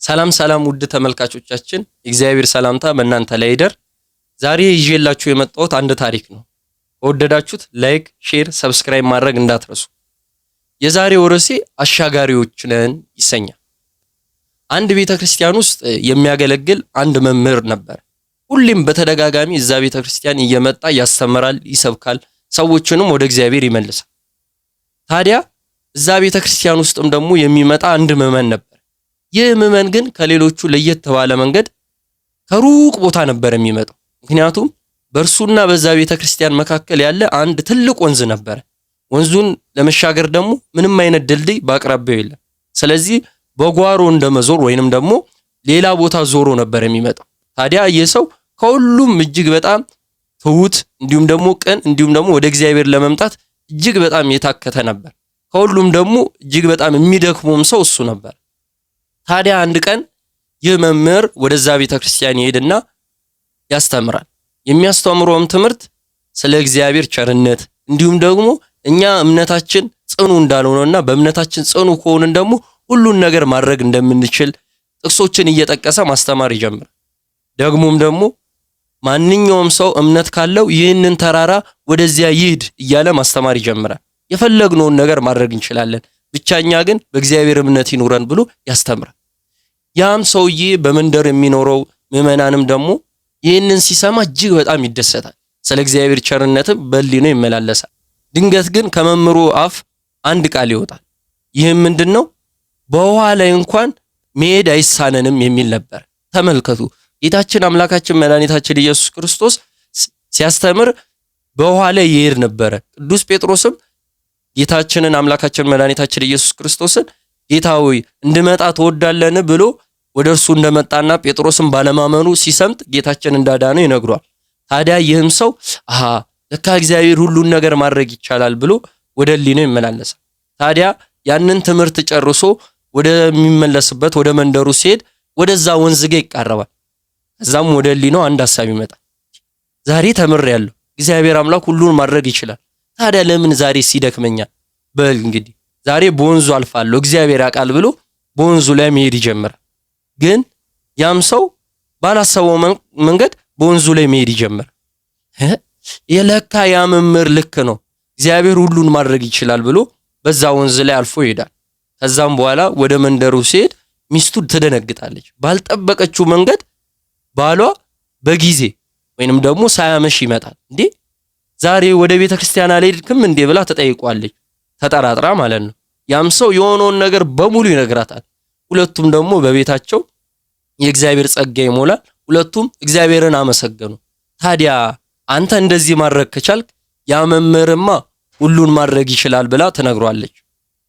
ሰላም ሰላም ውድ ተመልካቾቻችን፣ የእግዚአብሔር ሰላምታ በእናንተ ላይ ይደር። ዛሬ ይዤላችሁ የመጣሁት አንድ ታሪክ ነው። ከወደዳችሁት like፣ share፣ subscribe ማድረግ እንዳትረሱ። የዛሬው ርዕሴ አሻጋሪዎች ነን ይሰኛል። አንድ ቤተ ክርስቲያን ውስጥ የሚያገለግል አንድ መምህር ነበር። ሁሌም በተደጋጋሚ እዛ ቤተ ክርስቲያን እየመጣ ያስተምራል፣ ይሰብካል፣ ሰዎችንም ወደ እግዚአብሔር ይመልሳል። ታዲያ እዛ ቤተ ክርስቲያን ውስጥም ደግሞ የሚመጣ አንድ ምዕመን ነበር። ይህ ምዕመን ግን ከሌሎቹ ለየት ባለ መንገድ ከሩቅ ቦታ ነበር የሚመጣው። ምክንያቱም በእርሱና በዛ ቤተ ክርስቲያን መካከል ያለ አንድ ትልቅ ወንዝ ነበረ። ወንዙን ለመሻገር ደግሞ ምንም አይነት ድልድይ በአቅራቢያው የለም። ስለዚህ በጓሮ እንደመዞር ወይንም ደግሞ ሌላ ቦታ ዞሮ ነበር የሚመጣው። ታዲያ ይህ ሰው ከሁሉም እጅግ በጣም ትሁት እንዲሁም ደግሞ ቅን እንዲሁም ደግሞ ወደ እግዚአብሔር ለመምጣት እጅግ በጣም የታከተ ነበር። ከሁሉም ደግሞ እጅግ በጣም የሚደክመውም ሰው እሱ ነበር። ታዲያ አንድ ቀን ይህ መምህር ወደዛ ቤተ ክርስቲያን ይሄድና ያስተምራል። የሚያስተምረውም ትምህርት ስለ እግዚአብሔር ቸርነት እንዲሁም ደግሞ እኛ እምነታችን ጽኑ እንዳልሆነና በእምነታችን ጽኑ ከሆንን ደግሞ ሁሉን ነገር ማድረግ እንደምንችል ጥቅሶችን እየጠቀሰ ማስተማር ይጀምራል። ደግሞም ደግሞ ማንኛውም ሰው እምነት ካለው ይህንን ተራራ ወደዚያ ይሂድ እያለ ማስተማር ይጀምራል። የፈለግነውን ነገር ማድረግ እንችላለን፣ ብቻ እኛ ግን በእግዚአብሔር እምነት ይኑረን ብሎ ያስተምራል። ያም ሰውዬ በመንደር የሚኖረው ምዕመናንም ደግሞ ይህንን ሲሰማ እጅግ በጣም ይደሰታል። ስለ እግዚአብሔር ቸርነትም በሊኖ ይመላለሳል። ድንገት ግን ከመምህሩ አፍ አንድ ቃል ይወጣል። ይህም ምንድን ነው? በውሃ ላይ እንኳን መሄድ አይሳነንም የሚል ነበር። ተመልከቱ፣ ጌታችን አምላካችን መድኃኒታችን ኢየሱስ ክርስቶስ ሲያስተምር በውሃ ላይ ይሄድ ነበረ። ቅዱስ ጴጥሮስም ጌታችንን አምላካችን መድኃኒታችን ኢየሱስ ክርስቶስን ጌታ ሆይ እንድመጣ ትወዳለን ብሎ ወደ እርሱ እንደመጣና ጴጥሮስን ባለማመኑ ሲሰምጥ ጌታችን እንዳዳነው ይነግሯል። ታዲያ ይህም ሰው አሃ ለካ እግዚአብሔር ሁሉን ነገር ማድረግ ይቻላል ብሎ ወደ ሕሊናው ይመላለሳል። ታዲያ ያንን ትምህርት ጨርሶ ወደሚመለስበት ወደ መንደሩ ሲሄድ ወደዛ ወንዝ ጋር ይቃረባል። ከዛም ወደ ሕሊናው አንድ ሐሳብ ይመጣል። ዛሬ ተምሬያለሁ፣ እግዚአብሔር አምላክ ሁሉን ማድረግ ይችላል። ታዲያ ለምን ዛሬ ሲደክመኛል? በል እንግዲህ ዛሬ በወንዙ አልፋለሁ እግዚአብሔር ያውቃል ብሎ በወንዙ ላይ መሄድ ይጀምራል። ግን ያም ሰው ባላሰበው መንገድ በወንዙ ላይ መሄድ ይጀምራል። የለካ ያ መምህር ልክ ነው፣ እግዚአብሔር ሁሉን ማድረግ ይችላል ብሎ በዛ ወንዝ ላይ አልፎ ይሄዳል። ከዛም በኋላ ወደ መንደሩ ሲሄድ ሚስቱ ትደነግጣለች። ባልጠበቀችው መንገድ ባሏ በጊዜ ወይንም ደግሞ ሳያመሽ ይመጣል። እንዴ ዛሬ ወደ ቤተ ክርስቲያን አልሄድክም እንዴ ብላ ተጠይቋለች፣ ተጠራጥራ ማለት ነው። ያም ሰው የሆነውን ነገር በሙሉ ይነግራታል። ሁለቱም ደግሞ በቤታቸው የእግዚአብሔር ጸጋ ይሞላል። ሁለቱም እግዚአብሔርን አመሰገኑ። ታዲያ አንተ እንደዚህ ማድረግ ከቻልክ ያ መምህርማ ሁሉን ማድረግ ይችላል ብላ ትነግሯለች።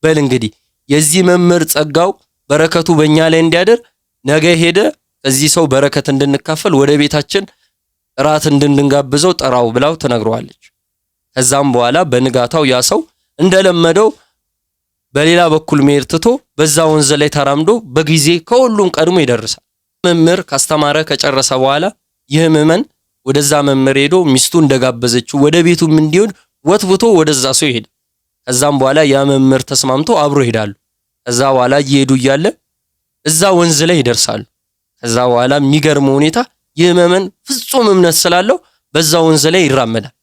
በል እንግዲህ የዚህ መምህር ጸጋው በረከቱ በእኛ ላይ እንዲያደር ነገ ሄደ ከዚህ ሰው በረከት እንድንካፈል ወደ ቤታችን እራት እንድንጋብዘው ጠራው ብላው ትነግረዋለች። ከዛም በኋላ በንጋታው ያ ሰው እንደለመደው በሌላ በኩል መሄድ ትቶ በዛ ወንዝ ላይ ተራምዶ በጊዜ ከሁሉም ቀድሞ ይደርሳል። መምህር ካስተማረ ከጨረሰ በኋላ ይህ ምዕመን ወደዛ መምህር ሄዶ ሚስቱ እንደጋበዘችው ወደ ቤቱም እንዲሆን ወትውቶ ወደዛ ሰው ይሄዳል። ከዛም በኋላ ያ መምህር ተስማምቶ አብሮ ይሄዳሉ። ከዛ በኋላ እየሄዱ እያለ እዛ ወንዝ ላይ ይደርሳሉ። ከዛ በኋላ የሚገርመው ሁኔታ ይህ ምዕመን ፍጹም እምነት ስላለው በዛ ወንዝ ላይ ይራመዳል።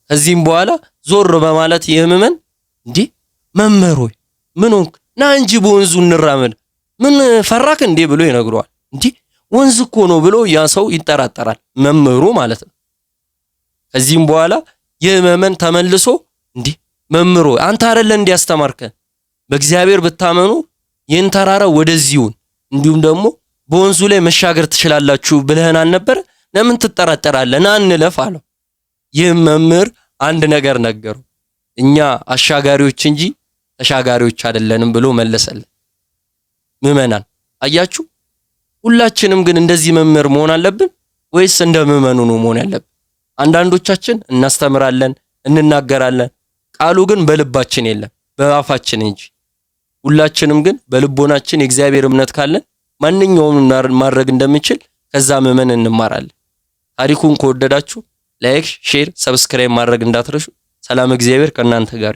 ከዚህም በኋላ ዞር በማለት ይህ ምዕመን እንዲህ መምህር ሆይ ምን ሆንክ? ና እንጂ በወንዙ እንራመድ፣ ምን ፈራክ እንዴ ብሎ ይነግረዋል። እንዲህ ወንዝ እኮ ነው ብሎ ያ ሰው ይጠራጠራል፣ መምህሩ ማለት ነው። ከዚህም በኋላ ይህ ምዕመን ተመልሶ እንዲህ መምህር ሆይ አንተ አይደለ እንዲያስተማርከን በእግዚአብሔር ብታመኑ ይህን ተራራ ወደዚሁን እንዲሁም ደግሞ በወንዙ ላይ መሻገር ትችላላችሁ ብለህን አልነበረ? ለምን ትጠራጠራለህ? ና እንለፍ አለው። ይህም መምህር አንድ ነገር ነገሩ፣ እኛ አሻጋሪዎች እንጂ ተሻጋሪዎች አይደለንም ብሎ መለሰልን። ምዕመናን አያችሁ፣ ሁላችንም ግን እንደዚህ መምህር መሆን አለብን ወይስ እንደ ምዕመኑ ነው መሆን ያለብን? አንዳንዶቻችን እናስተምራለን፣ እንናገራለን፣ ቃሉ ግን በልባችን የለም በአፋችን እንጂ። ሁላችንም ግን በልቦናችን የእግዚአብሔር እምነት ካለን ማንኛውም ማድረግ እንደምንችል ከዛ ምዕመን እንማራለን። ታሪኩን ከወደዳችሁ like፣ share፣ subscribe ማድረግ እንዳትረሱ። ሰላም እግዚአብሔር ከእናንተ ጋር።